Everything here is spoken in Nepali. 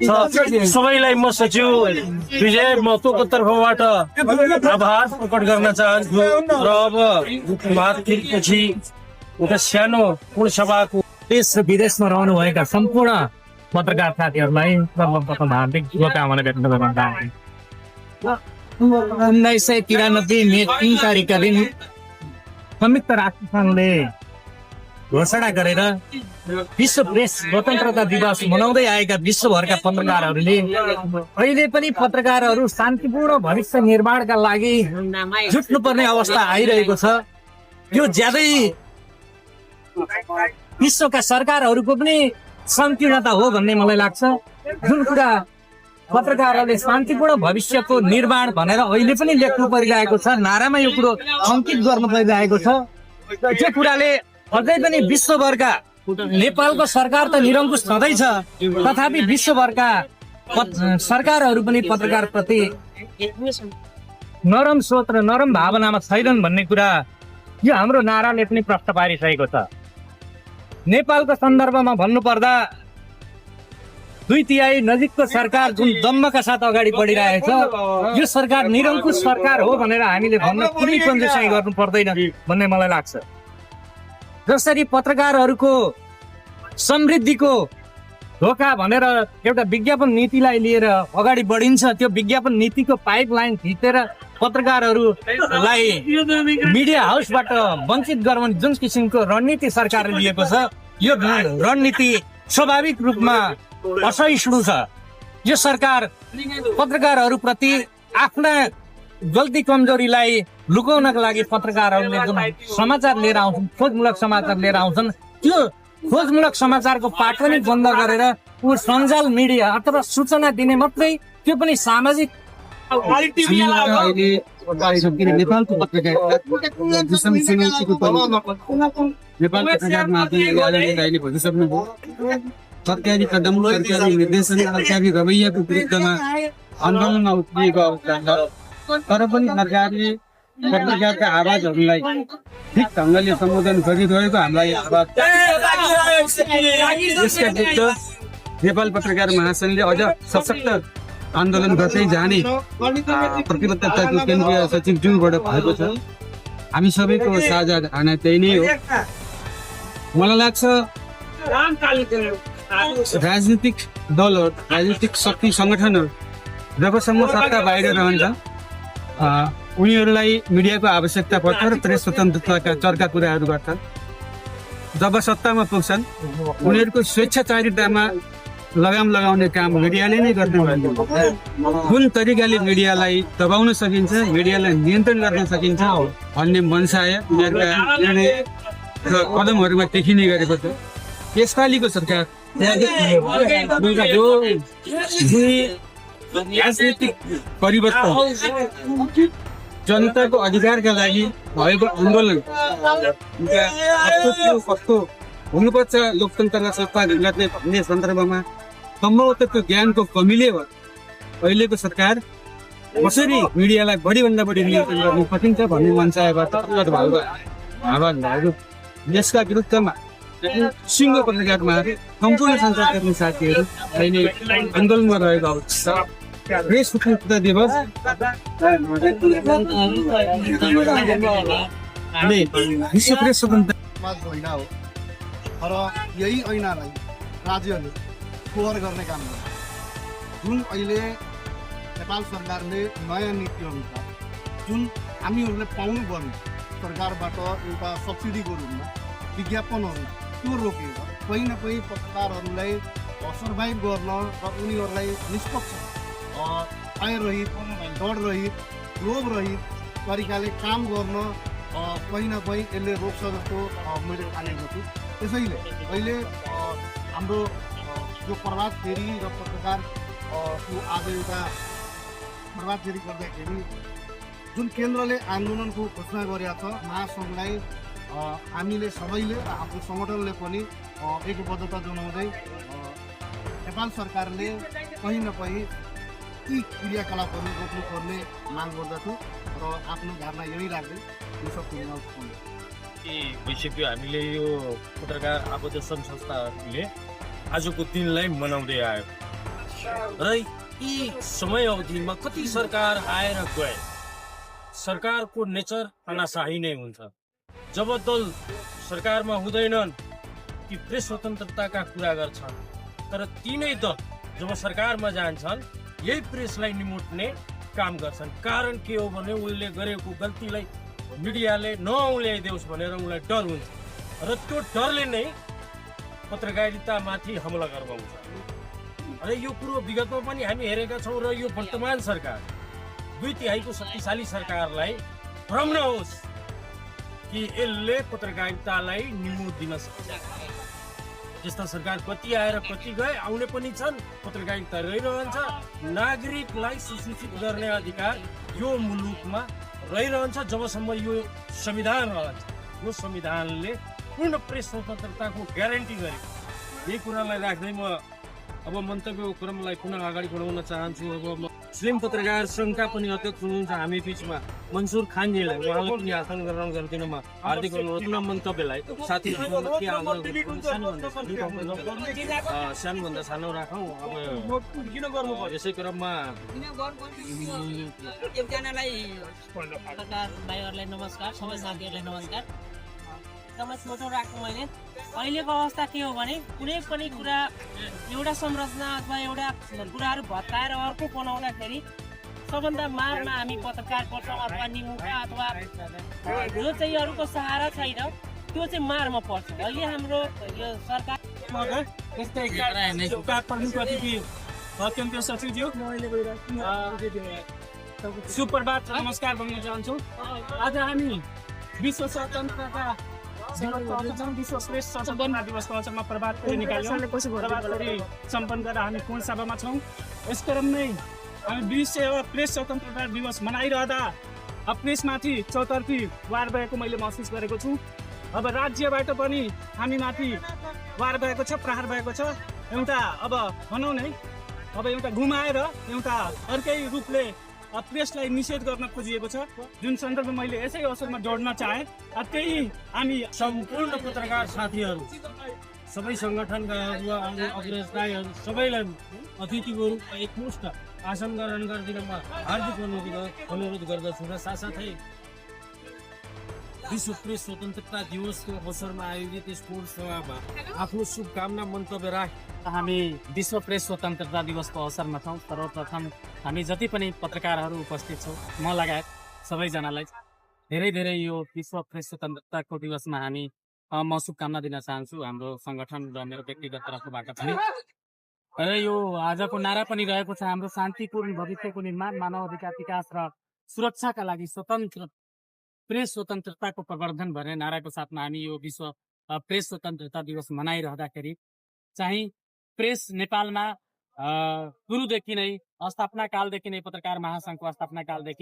सबैलाई म सचिव विजय महतोको तर्फबाट आभार प्रकट गर्न चाहन्छु र अब पछि एउटा सानो पूर्ण सभाको देश र विदेशमा रहनुभएका सम्पूर्ण पत्रकार साथीहरूलाई सर्वप्रथम हार्दिक शुभकामना व्यक्त गर्न चाहन्छु। 1993 मे 3 तारिकका दिन संयुक्त राष्ट्र सङ्घले घोषणा गरेर विश्व प्रेस स्वतन्त्रता दिवस मनाउँदै आएका विश्वभरका पत्रकारहरूले अहिले पनि पत्रकारहरू शान्तिपूर्ण भविष्य निर्माणका लागि जुट्नुपर्ने अवस्था आइरहेको छ। यो ज्यादै विश्वका सरकारहरूको पनि संकीर्णता हो भन्ने मलाई लाग्छ। जुन कुरा पत्रकारहरूले शान्तिपूर्ण भविष्यको निर्माण भनेर अहिले पनि लेख्नु परिरहेको छ, नारामा यो कुरो अङ्कित गर्नु परिरहेको छ। त्यो कुराले अझै पनि विश्वभरका नेपालको सरकार त निरङ्कुश छँदैछ, तथापि विश्वभरका सरकारहरू पनि पत्रकार प्रति नरम सोच र नरम भावनामा छैनन् भन्ने कुरा यो हाम्रो नाराले पनि प्रश्न पारिसकेको छ। नेपालको सन्दर्भमा भन्नुपर्दा 2/3 नजिकको सरकार जुन दम्मका साथ अगाडि बढिरहेछ, यो सरकार निरङ्कुश सरकार हो भनेर हामीले भन्न कुनै कन्जुसाइ गर्नु पर्दैन भन्ने मलाई लाग्छ। जसरी पत्रकारहरूको समृद्धिको धोका भनेर एउटा विज्ञापन नीतिलाई लिएर अगाडि बढिन्छ, त्यो विज्ञापन नीतिको पाइपलाइन खिचेर पत्रकारहरूलाई मिडिया हाउसबाट वञ्चित गराउने जुन किसिमको रणनीति सरकारले लिएको छ, यो रणनीति स्वाभाविक रूपमा असहिष्णु छ। यो सरकार पत्रकारहरूप्रति आफ्ना गल्ती कमजोरीलाई लुकाउनका लागि पत्रकारहरूले जुन समाचार लिएर आउँछन्, खोजमूलक समाचार लिएर आउँछन्, त्यो खोजमूलक समाचारको पाठ पनि बन्द गरेर ऊ सञ्जाल मिडिया अथवा सूचना दिने मात्रै, त्यो पनि सामाजिक नेपालको पत्रकारले भनिसक्नुभयो। सरकारी कदम, सरकारी निर्देशन, सरकारी रवैयाको विरुद्धमा आन्दोलनमा उत्रिएको अवस्था छ। तर पनि सरकारले पत्रकारका आवाजहरूलाई ठिक ढङ्गले सम्बोधन गरिरहेको हामीलाई आवाज। यसका विरुद्ध नेपाल पत्रकार महासङ्घले अझ सशक्त आन्दोलन गर्दै जाने प्रतिबद्धताको केन्द्रीय सचिव जुनबाट भएको छ। हामी सबैको साझा धारणा त्यही नै हो। मलाई लाग्छ राजनीतिक दलहरू, राजनीतिक शक्ति सङ्गठनहरू जबसम्म सत्ता बाहिर रहन्छ उनीहरूलाई मिडियाको आवश्यकता पर्छ र प्रेस स्वतन्त्रताका चर्का कुराहरू गर्छन्। जब सत्तामा पुग्छन् उनीहरूको स्वेच्छाचारितामा लगाम लगाउने काम मिडियाले नै गर्ने भयो। कुन तरिकाले मिडियालाई दबाउन सकिन्छ, मिडियालाई नियन्त्रण गर्न सकिन्छ भन्ने मनसाय उनीहरूका कदमहरूमा देखिने गरेको छ। यसपालिको सरकार राजनीतिक परिवर्तन, जनताको अधिकारका लागि भएको आन्दोलन कस्तो हुनुपर्छ लोकतन्त्रलाई सत्ता गर्ने भन्ने सन्दर्भमा सम्भवतः त्यो ज्ञानको कमीले अहिलेको सरकार कसरी मिडियालाई बढीभन्दा बढी नियन्त्रण गर्न सकिन्छ भन्ने मनसायबाट प्रकट भएको आवाज भएको। यसका विरुद्धमा सिङ्गो पत्रकारमा सम्पूर्ण सञ्चारकर्मी साथीहरू अहिले आन्दोलनमा रहेको अवस्था छ। प्रेस स्वतन्त्रता दिवस विश्व प्रेस स्वतन्त्रता ऐना हो र यही ऐनालाई राज्यले फोहोर गर्ने काम गर्छ। जुन अहिले नेपाल सरकारले नयाँ नीतिहरू छ, जुन हामीहरूले पाउनुपर्ने सरकारबाट एउटा सब्सिडीको रूपमा विज्ञापनहरू, त्यो रोकेर कहीँ न कहीँ पत्रकारहरूलाई सर्भाइभ गर्न र उनीहरूलाई निष्पक्ष, भयरहित, डररहित, लोभरहित तरिकाले काम गर्न कहीँ न कहीँ यसले रोक्छ जस्तो मैले ठानेको छु। त्यसैले अहिले हाम्रो जो प्रभात फेरी र पत्रकार आज एउटा प्रभात फेरी गर्दाखेरि जुन केन्द्रले आन्दोलनको घोषणा गरेका छ, महासङ्घलाई हामीले सबैले र हाम्रो सङ्गठनले पनि एकबद्धता जनाउँदै नेपाल सरकारले कहीँ न कहीँ यी क्रियाकलापहरू रोक्नुपर्ने माग गर्दछु र आफ्नो धारणा यही राख्दै यो सब भइसक्यो। हामीले यो पत्रकार आबद्ध सङ्घ संस्थाहरूले आजको दिनलाई मनाउँदै आयो। र यी समय अवधिमा कति सरकार आएर गए। सरकारको नेचर तानाशाही नै हुन्छ। जब दल सरकारमा हुँदैनन् ती प्रेस स्वतन्त्रताका कुरा गर्छन्, तर तिनै दल जब सरकारमा जान्छन् यही प्रेसलाई निमुट्ने काम गर्छन्। कारण के हो भने उनले गरेको गल्तीलाई मिडियाले नौल्याइदेओस् भनेर उनलाई डर हुन्छ र त्यो डरले नै पत्रकारितामाथि हमला गर्नुहुन्छ। र यो कुरो विगतमा पनि हामी हेरेका छौँ र यो वर्तमान सरकार 2/3 शक्तिशाली सरकारलाई भ्रम नहोस् कि यसले पत्रकारितालाई निमुट दिन सक्छ। यस्ता सरकार कति आएर कति गए, आउने पनि छन्। पत्रकारिता रहिरहन्छ। नागरिकलाई सुसूचित गर्ने अधिकार यो मुलुकमा रहिरहन्छ जबसम्म यो संविधान रहन्छ। यो संविधानले पूर्ण प्रेस स्वतन्त्रताको ग्यारेन्टी गरेको। यही कुरालाई राख्दै म अब मन्तव्यको क्रमलाई पुनः अगाडि बढाउन चाहन्छु। अब म मुस्लिम पत्रकार सङ्घका पनि अध्यक्ष हुनुहुन्छ हामी बिचमा मनसुर खानजीलाई, उहाँलाई पनि आसन ग्रहण गरिदिन म हार्दिक अनुरोध। मन्तव्यलाई साथीहरू के सानोभन्दा सानो राखौँ। अब किन गर्नु पर्यो यसै क्रममा एकजनालाई पत्रकार भाइहरूलाई नमस्कार, सबै साथीहरूलाई नमस्कार। एकदमै छोटो राख्नु मैले। अहिलेको अवस्था के हो भने कुनै पनि कुरा एउटा संरचना अथवा एउटा कुराहरू भत्काएर अर्को बनाउँदाखेरि सबभन्दा मारमा हामी पत्रकार पर्छौँ अथवा निमुखा अथवा जो चाहिँ अरूको सहारा छैन त्यो चाहिँ मारमा पर्छ। अहिले हाम्रो यो सरकार सुप्रभात, नमस्कार भन्न चाहन्छु। आज हामी विश्व स्वतन्त्रता विश्व प्रेस स्वतन्त्रता दिवसको अवसरमा प्रभात फेरी निकाल्यौँ। प्रभात फेरी सम्पन्न गरेर हामी पूर्ण सभामा छौँ। यस क्रममै हामी विश्व प्रेस स्वतन्त्रता दिवस मनाइरहँदा प्रेसमाथि चौतर्फी वार भएको मैले महसुस गरेको छु। अब राज्यबाट पनि हामीमाथि वार भएको छ, प्रहार भएको छ। एउटा अब भनौँ नै अब एउटा घुमाएर एउटा अर्कै रूपले प्रेसलाई निषेध गर्न खोजिएको छ, जुन सन्दर्भमा मैले यसै अवसरमा जोड्न चाहेँ। त्यही हामी सम्पूर्ण पत्रकार साथीहरू, सबै सङ्गठनका अग्रजदायहरू सबैलाई अतिथिको रूपमा एकमुष्ट आसन ग्रहण गरिदिन म हार्दिक अनुरोध गर्दछु। र साथसाथै विश्व प्रेस स्वतन्त्रता दिवसको अवसरमा आयोजित यस पूर्ण सभामा आफ्नो शुभकामना मन्तव्य राख। हामी विश्व प्रेस स्वतन्त्रता दिवसको अवसरमा छौँ। सर्वप्रथम हामी जति पनि पत्रकारहरू उपस्थित छौँ, म लगायत सबैजनालाई धेरै धेरै यो विश्व प्रेस स्वतन्त्रताको दिवसमा हामी म शुभकामना दिन चाहन्छु हाम्रो सङ्गठन र मेरो व्यक्तिगत तर्फबाट पनि। र यो आजको नारा पनि रहेको छ हाम्रो शान्तिपूर्ण भविष्यको निर्माण, मानव अधिकार विकास र सुरक्षाका लागि स्वतन्त्र प्रेस स्वतन्त्रताको प्रवर्धन भन्ने नाराको साथमा हामी यो विश्व प्रेस स्वतन्त्रता दिवस मनाइरहँदाखेरि चाहिँ प्रेस नेपालमा सुरुदेखि नै स्थापना कालदेखि नै पत्रकार महासङ्घको स्थापना कालदेखि